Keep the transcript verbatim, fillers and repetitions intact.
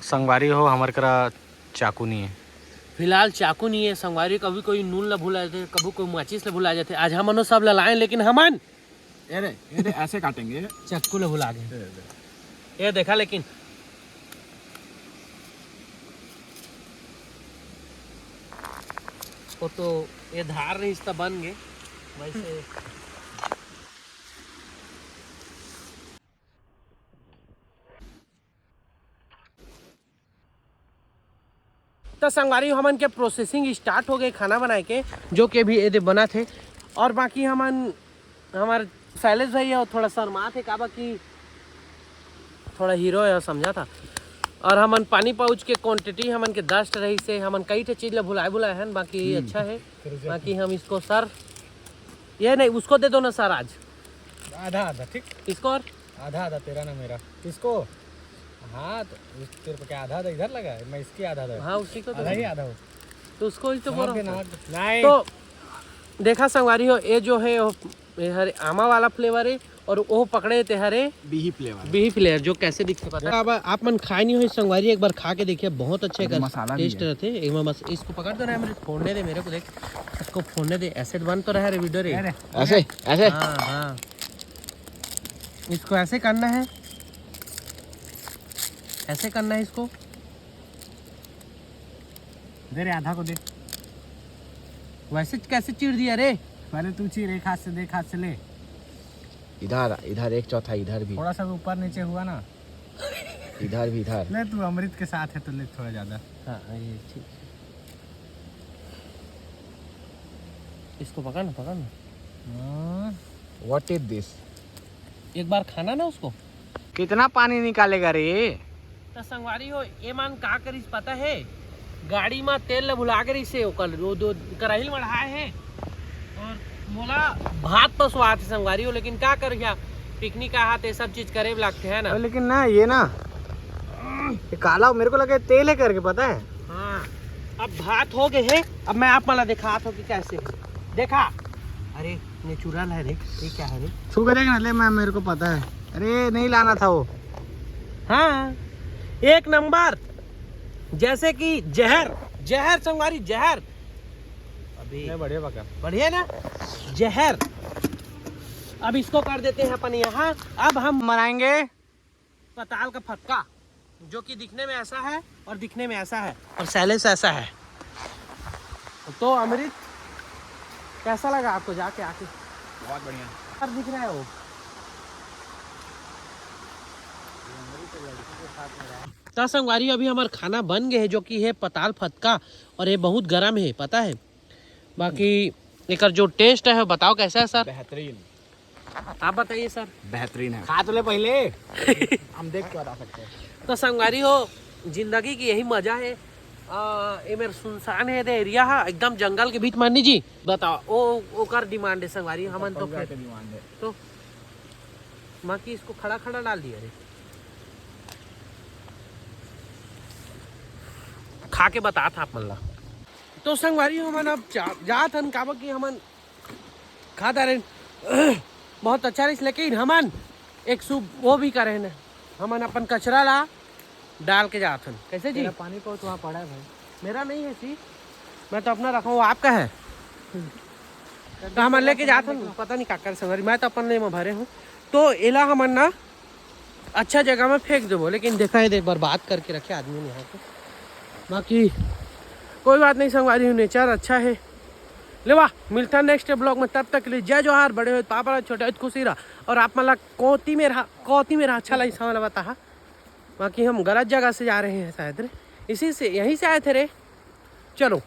संगवारी हो, हमर करा चाकू नहीं है। फिलहाल चाकू नहीं है संगवारी। कभी कोई नून ला भुला जाथे, कभी कोई माचिस ला भुला जाथे। आज हमन सब ला लाए, लेकिन हमन ए रे, ए रे, ऐसे काटेंगे। चक्कू ला भुला गए। ए रे। ये देखा, लेकिन वो तो ये धार रहिस त बन गए वैसे। तो संगवारी, हमन के प्रोसेसिंग स्टार्ट हो गए खाना बनाए के, जो कि अभी एदे बनत हे। और बाकी हमन, हमार शैलेश भैया थोड़ा शर्मात हे, काबर कि थोड़ा हीरो है, समझा था। और हमन पानी पाउच के क्वांटिटी हमन के दस रहिस हे, हमन कई ठे चीज ला भुलाए भुलाए हन, बाकी अच्छा है। बाकी हम इसको सर, ये नहीं, उसको दे दो ना सर आज। आधा आधा, ठीक। इसको और आधा आधा, तेरा ना मेरा। किसको? हाँ, तो उस-, तेरे को क्या आधा आधा इधर लगा है? मैं इसकी आधा आधा। हाँ, उसी को तो आधा ही आधा हो। तो उसको ही तो बोल रहा हूँ। नहीं। तो देखा संगवारी हो, ये जो है, वो, ये हरे आमा वाला फ्लेवर है, और वो पकड़े ते हरे बिही फ्लेवर। बिही फ्लेवर, जो कैसे दिखते पता है? अब आप मन खाए नहीं हो संगवारी, एक बार खा के देखिए, बहुत अच्छे का मसाला भी टेस्ट है। रहते। एक बार बस इसको पकड़ दो ना, मेरे फोड़ने दे, मेरे को देख, इसको फोड़ने दे। ऐसे बन तो रहा है वीडियो रे। अरे। ऐसे, ऐसे? हाँ, हाँ। इसको ऐसे करना है, ऐसे करना है इसको। दे रे, आधा को दे। वैसे कैसे चीर दिया रे? पहले तू चीर, एक हाथ से दे, एक हाथ से ले। इधर, इधर एक चौथाई, इधर भी। थोड़ा सा ऊपर नीचे हुआ ना। इधर भी, इधर। ले, तू अमृत के साथ है तो ले थोड़ा ज्यादा। हाँ, ये ठीक है। इसको पकड़ ना, पकड़ ना। हाँ। What is this? एक बार खाना ना उसको। कितना पानी निकालेगा रे? तो संगवारी हो, ये मन का करिस पता है, गाड़ी में तेल ल भुला के रहिसे, ओकर वो दो कराही ल मढ़ाए है। और मोला भात पसवात हे संगवारी हो, लेकिन का कर गया, पिकनिक आहा ते सब चीज करे ला लगथे, है ना? लेकिन ना, ये ना, ये काला मेरे को लगे तेल है करके, पता है? हाँ, अब भात हो गए है। अब मैं आप मन ला दिखात हो कि कैसे है। देखा, अरे नेचुरल है रे, ये क्या है रे? छू के देख ना, ले, मैं, मेरे को पता है। अरे नहीं लाना था वो। हाँ, एक नंबर, जैसे कि जहर, जहर संगवारी, जहर। अभी नहीं, बढ़िया पका। बढ़िया ना, जहर। अब इसको कर देते हैं अपन यहाँ। अब हम बनाएंगे पताल का फतका, जो कि दिखने में ऐसा है और दिखने में ऐसा है और शैलेश ऐसा है। तो अमृत, कैसा लगा आपको जाके आके? बहुत बढ़िया। और दिख रहा है वो। तो संगवारी, अभी हमारा खाना बन गया है, जो कि है पताल फतका, और ये बहुत गर्म है, पता है। बाकी एकर जो टेस्ट है, बताओ कैसा है सर? बेहतरीन। आप बताइए सर। बेहतरीन है। खा तो ले पहले। हम देख के बता सकते हैं। तो संगवारी हो, जिंदगी की यही मजा है। आ, ये मेरा सुनसान है, दे एरिया है, एकदम जंगल के बीच में। नहीं जी, बताओ, ओ, ओकर डिमांड है संगवारी, हमन तो पंगा फिर के डिमांड है। तो बाकी इसको खड़ा खड़ा डाल दिया रे। खा के बतात हन आप मन ला। तो संगवारी हो, हमन अब जा, जात हन, काबर कि हमन खा डारेन। बहुत अच्छा रहिस, लेकिन हमन एक सु वो भी करे न, हमन अपन कचरा ला डाल के जात हन। कैसे जी? तेरा पानी पाउच वहाँ पड़ा है भाई। मेरा नहीं है सी, मैं तो अपना रखा हूँ, आपका है। तो हमन लेके जात हन, पता नहीं का कर संगवारी, मैं तो अपन ले में भरे हूँ। तो एला हमन ना अच्छा जगह में फेंक देबो, लेकिन देखा है, एक बार बात करके रखे आदमी ने यहाँ पे। बाकी कोई बात नहीं संगवारी, नेचर अच्छा है। ले वाह, मिलता नेक्स्ट ब्लॉग में, तब तक के लिए जय जोहार। बड़े हो पापा ला, छोटे हो खुशी रहा, और आप मन ला कोती में रहा, कोती में रहा अच्छा लगी समझ बता। बाकी हम गलत जगह से जा रहे हैं शायद रे, इसी से, यहीं से आए थे रे। चलो।